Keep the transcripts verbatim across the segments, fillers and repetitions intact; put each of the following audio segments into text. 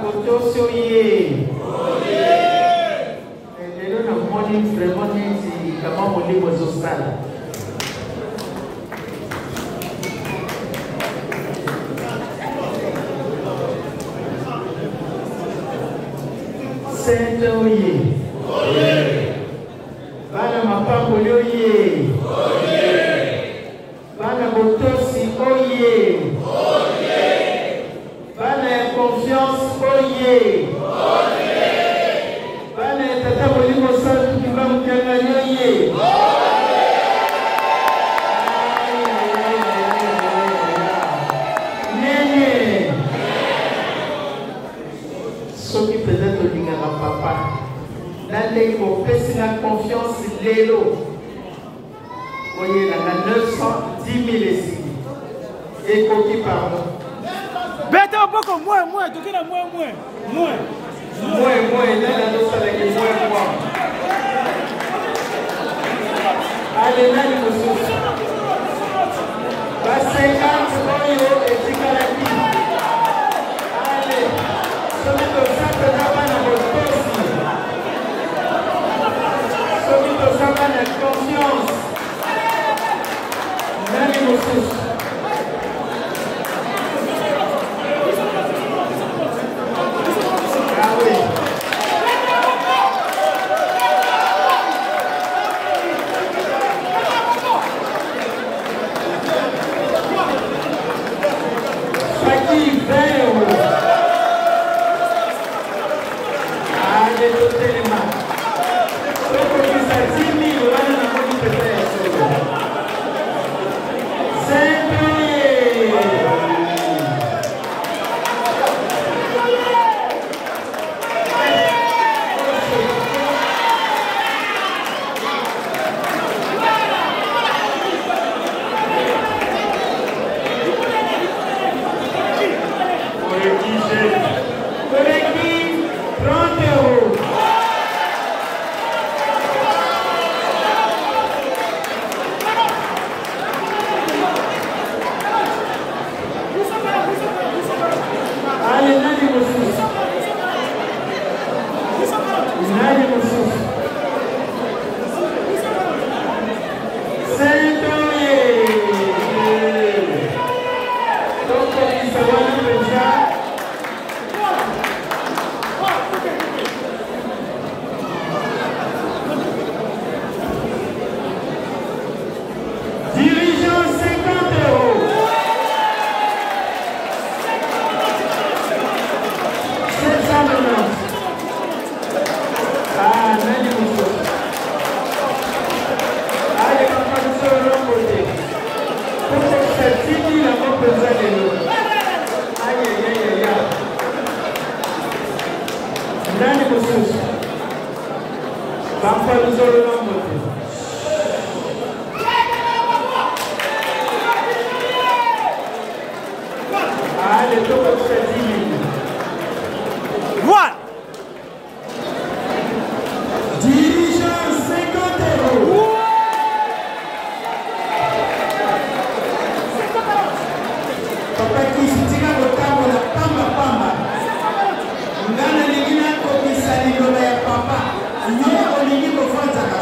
Botosi oye! Eh, lelo namoni vraiment neti likambo ya molimo ezosala. Sente oye! Bana mapamboli oye! Bana botosi oye! Bana ya confiance oye! Bana ya Tata Molimo Santu Kimbangu Kiangani oye! Nene! Soki mpenza tolingaka papa, na ndenge bopesi nga confiance lelo, boyela nga neuf cent dix mille esili. Ekoki, pardon. Beta maboko, mwe, mwe, tokena mwe, mwe, mwe. Mwe, mwe, nani azosala ki mwe, mwe? Allez, nani mosusu? Ba cinquante oyo etikalaki. Allez, soki toza mpenza bana botosi, soki toza bana ya confiance, nani mosusu? Ah oui. Faki vingt euros. Allez, totelema. Tokokisa dix mille, wana namoni mpenza ya solo. Saint-Pierre! Collectif, trente euros. Allez, nani mosusu? Nani mosusu? Saint-Pierre! Tokokisa wana mpenza. Dirigeant, cinquante euros. Sept cent nonante. Ah, nani mosusu? Allez, papa, nous sommes là, côté. Tokokisa dix mille ya moko mpenza lelo. Aïe, aïe, aïe, aïe, aïe. Nani mosusu? Papa, nous sommes là, côté. Allez, tokokisa dix mille. Voilà. Dirigeant, cinquante euros. Papa Kisi, tika kotambola pamba pamba. Nga nalingi nakokisa liloba ya papa. Yo olingi kofandaka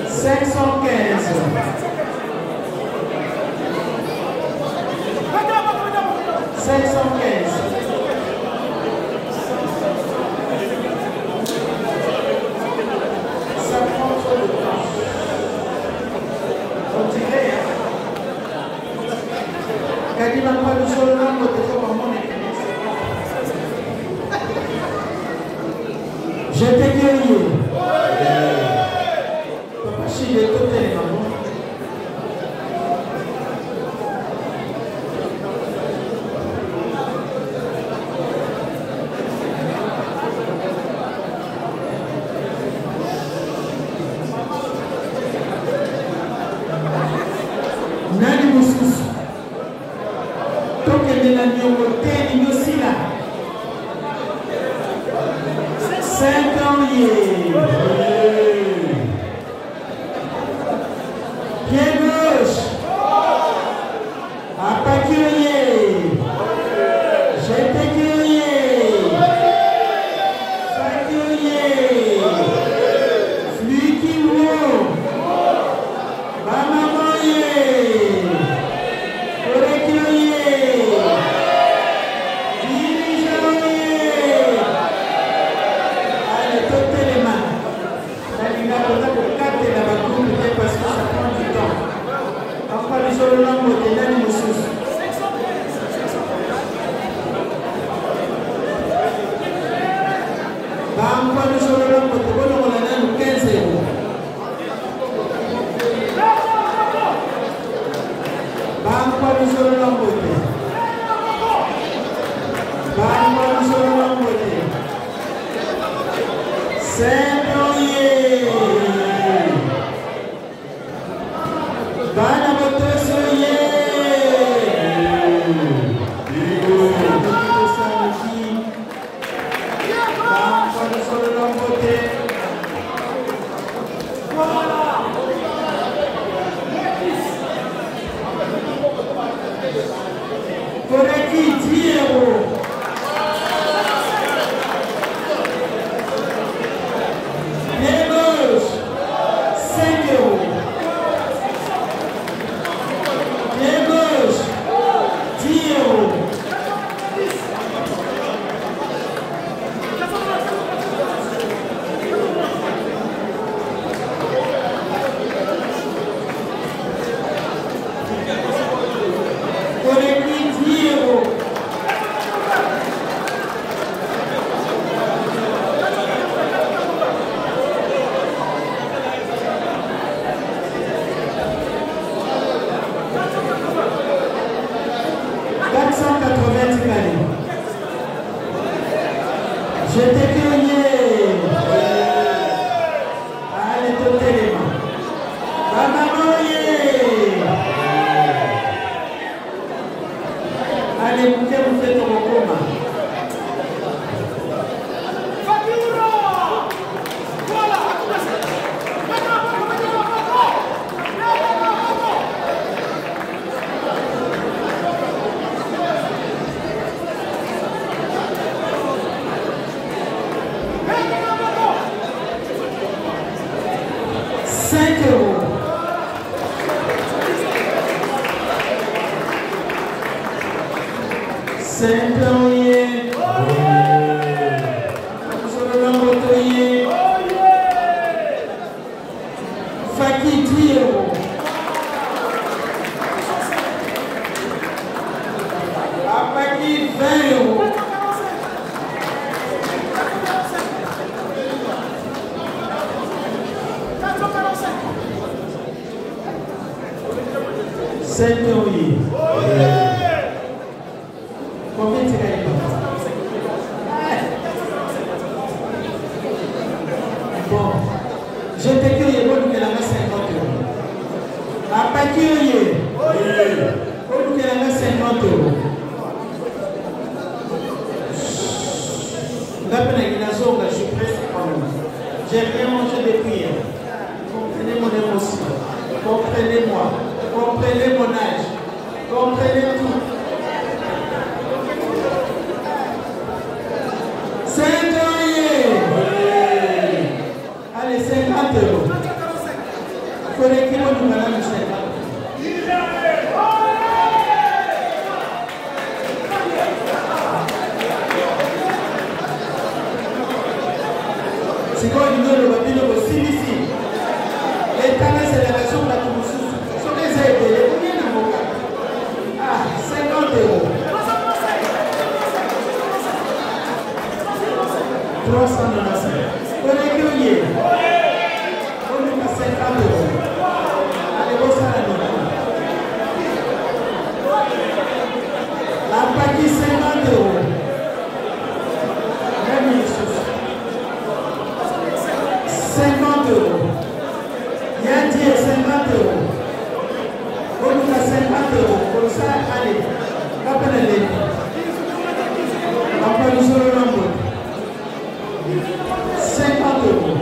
Cinq cent quinze. Cinq cent quinze. Ça prend trop de temps. On dirait, hein? Kadi na kwa luzolo lwa mbote, faut pas monter. Je te guéris. Papa Shile, totelema. Nani mosusu? Tokende na niongo te, niongo sila. Cinq ans ye. Pied gauche. Apa Kioye. Jete Kioye. Fa Kioye. Fliki Wo. Bamama oye! Koreki oye! Dirigeants oye! Allez, totelema. Nalinga kota kokatela ba groupe te parce que ça prend du temps. Papa Luzolo lwa mbote, nani mosusu? Ba nkwa luzolo lwa mbote, bolongola nanu quinze euros. Ba nkwa luzolo lwa mbote. Ba nkwa luzolo lwa mbote. Saint-Pierre oye! Bana Botosi oye! Bigo. Ba nkwa luzolo lwa mbote. Voilà. Koreki, dix euros. Pied gauche, cinq euros. Pied gauche, dix euros. Koreki, dix euros. Quatre cent quatre-vingts tikali. Je te cueille. Allez, totelema. Bamama oye! Allez, moke moke tokokoma. Cinq euros. Saint-Pierre oye! Luzolo lwa mbote oye! Faki, dix euros. Apaki, vingt euros. Saint-Pierre oye! Combien tikali, papa? Bon. Je te cueille, bo lukelanga cinquante euros. Apaki oye! Bo lukelanga cinquante euros. Nga mpe na kina zonga, je presse quand même. J'ai rien mangé depuis hier. Comprenez mon émotion. Comprenez-moi. Comprenez mon âge. Comprenez tout. Cinq ans Sikoyo bino loba bino bosilisi. Etana zela na suka tu mosusu. Soki eza ebele, oye na moka. Ah, cinquante euros. Trois cent nanasi. Koleki oye. Oluka cinquante euros. Allez, bosala nini? Apaki cinquante euros. Même lisusu. Cinquante euros. Yandi ye cinquante euros. Oluka cinquante euros. Comme ça, allez. Kapana leli. Papa Luzolo Lambo. Cinquante euros.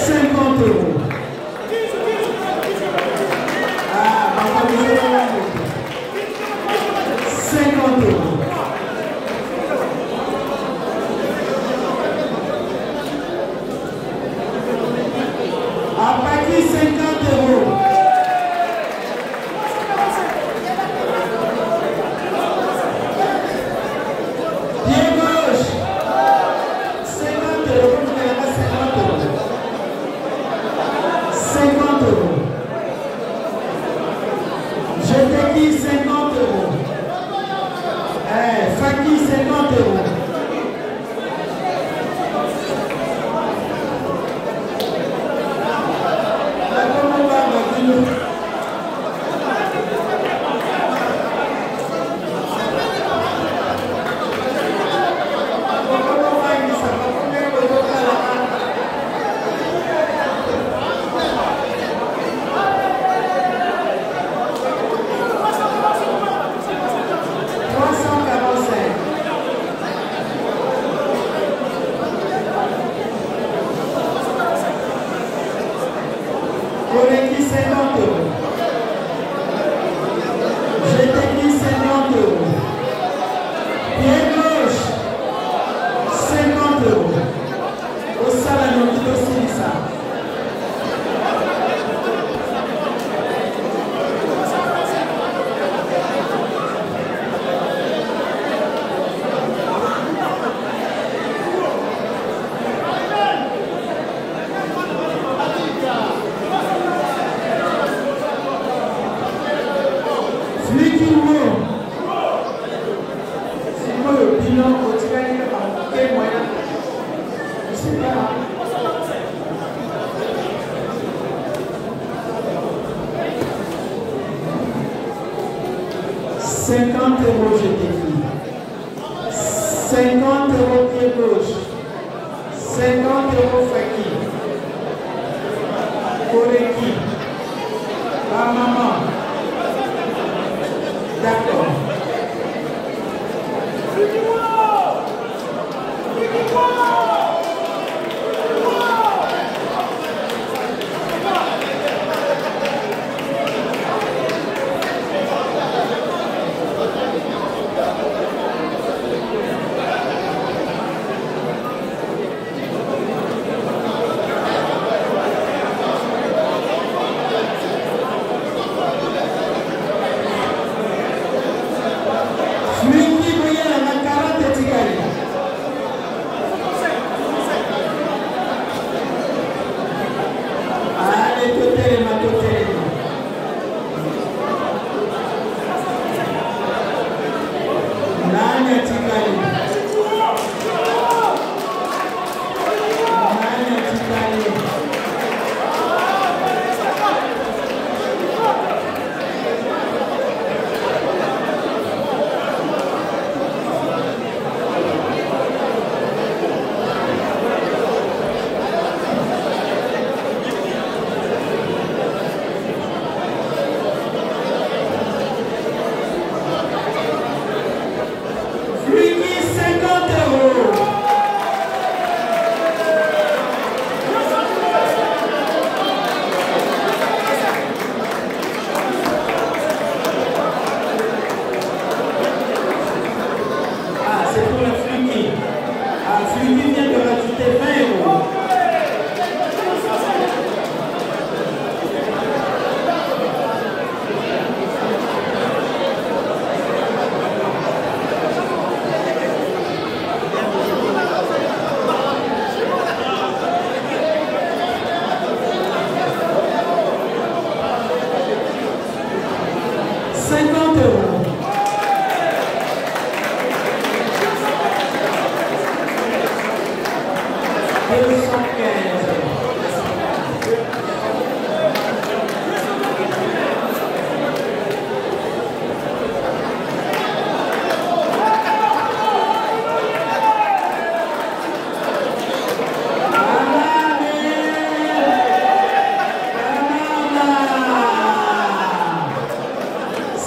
Cinquante euros. Ah, papa Luzolo Lambo. Cinquante euros. Apaki cinquante euros. Pied gauche. Cinquante euros. Cinquante euros. Cinquante euros. Je t'ai dit cinquante euros. Eh, Faki, cinquante euros. Trois cent quarante-cinq. Koleki cinquante euros. Je t'ai dit cinquante euros. Pied gauche, cinquante euros. Osala noki tosilisa. Flic Hugo. Sikoyo bino botikali kaka moke moya. Cinquante euros, je t'ai dit. Cinquante euros pied gauche. Cinquante euros Faki. Koreki. Ba maman. D'accord.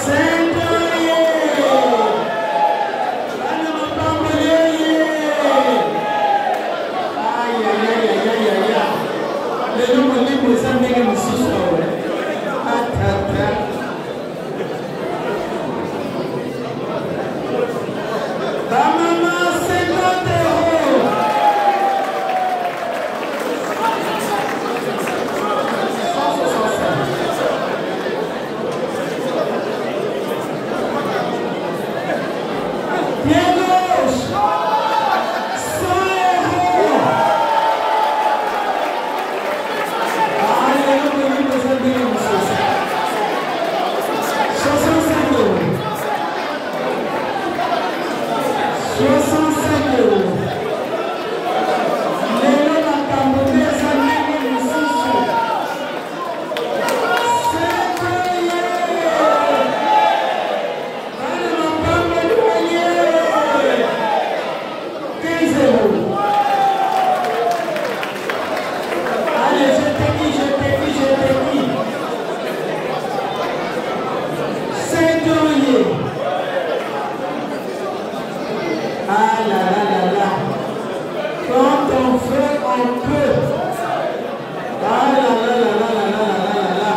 Centre oye! Bana Mapamboli oye! Ay, ay, ay, ay, ay, ay, ay. Lelo molimo eza ndenge mosusu awa. Atata. Bamama, cinquante euros. Pied gauche, cent euros. Ah, lelo molimo eza ndenge mosusu. Soixante-cinq euros. Soixante-cinq euros. Lelo makambo nde eza ndenge mosusu. Centre oye! Bana Mapamboli oye! Quinze euros. Allez, je t'ai dit, je t'ai dit, je t'ai dit. Centre oye! Ah là là là là. Quand on veut, on peut. Ah là là là là là là là là là.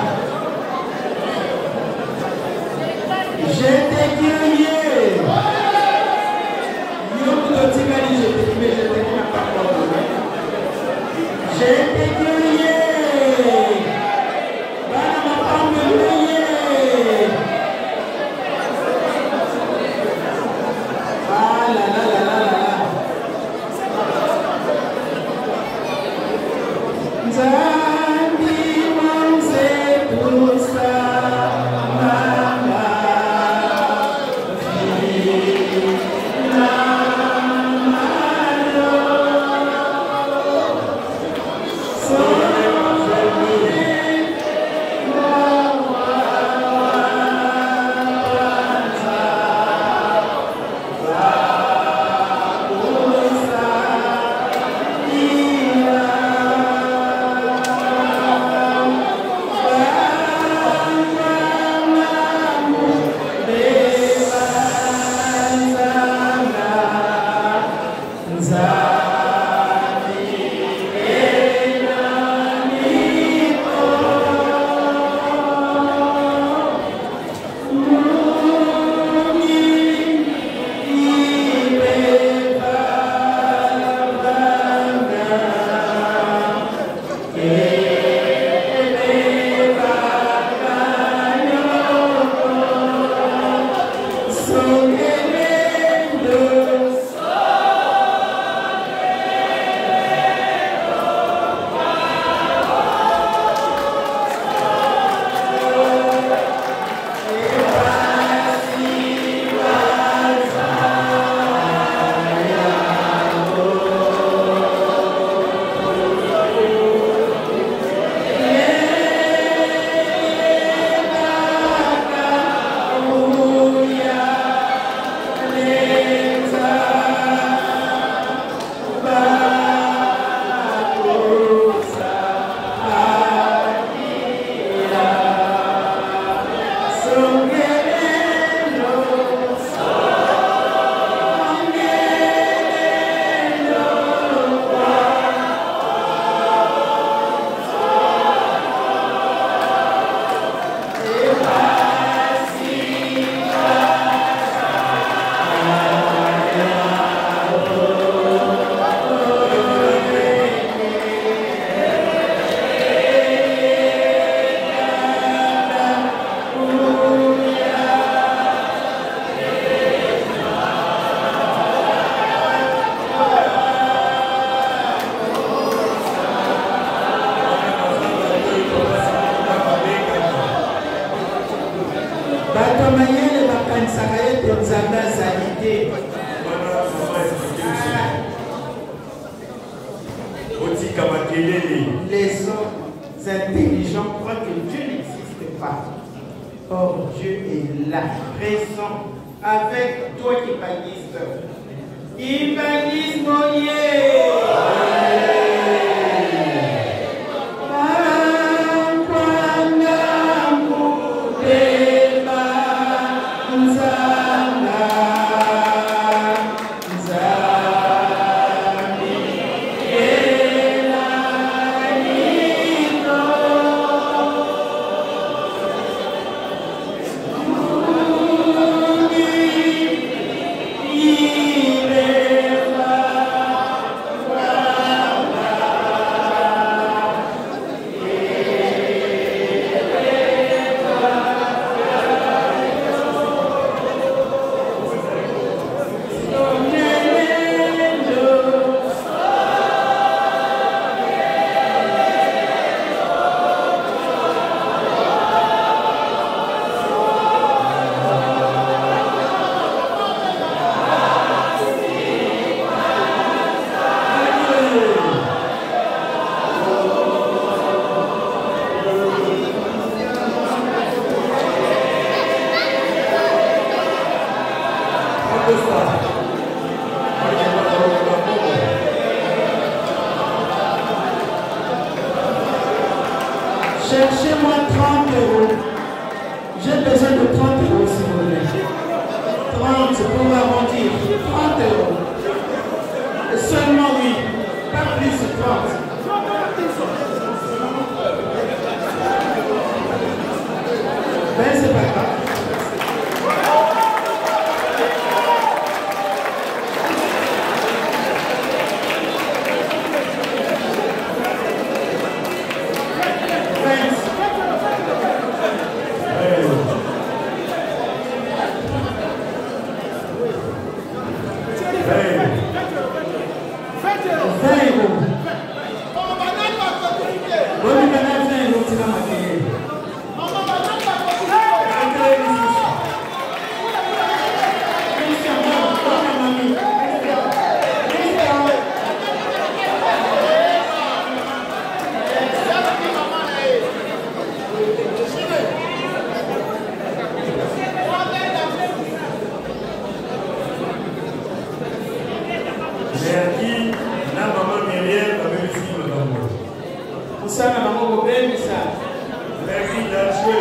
Je t'ai dit oye! Yo kutu otikali, je t'ai dit, mais je t'ai dit na papa. Je t'ai dit oye! Bana Mapamboli oye! Ah là là là là là là. Nzambi wa nzetu, samama vina malo. Intelligent croit que Dieu n'existe pas. Or, Dieu est là, présent, avec toi, kimbanguiste. Kimbanguisme oyee! Cherchez-moi trente euros. J'ai besoin de trente euros, s'il vous plaît. Trente pour arrondir. Trente euros. Seulement, oui. Pas plus, trente. Ben, c'est pas grave. Merci na mama Miriam, babebisi makambo. Kusana na moko bemisa. Merci, Dachwe.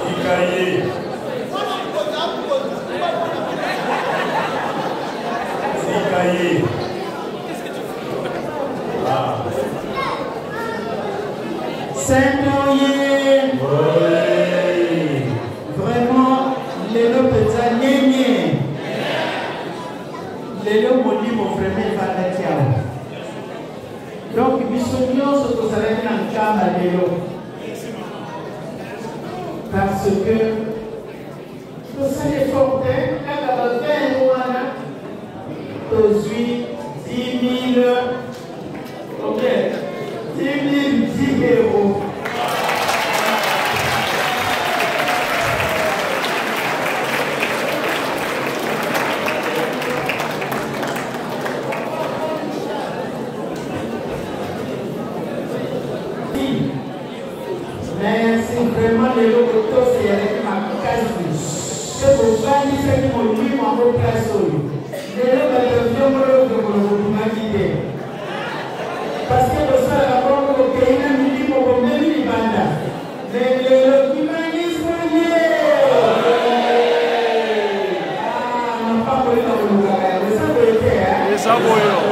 Sika ye. Sika ye. Ah. Saint-Laurent. Olé. Vraiment, lelo mpenza nyenye. Lelo molimo vraiment evandaki awa. Donc, biso nyonso tozalaki na nkanda lelo. Parce que tosali effort te, kaka ba vingt euros wana, tozwi dix mille, combien? Dix mille dix euros. Merci, vraiment, lelo botosi ezalaki makasi. Mpe bovandisaki molimo yango place oyo. Lelo bato ya vieux Ngolo Vieux Ngolo bobimaki te. Parce que bosalaka bongo, bokei na milimo, bomemi libanda. Mais lelo kimbanguisme ye! Ah, na mpambo oyo nakolukaka yango, eza boye te, hein? Eza boye.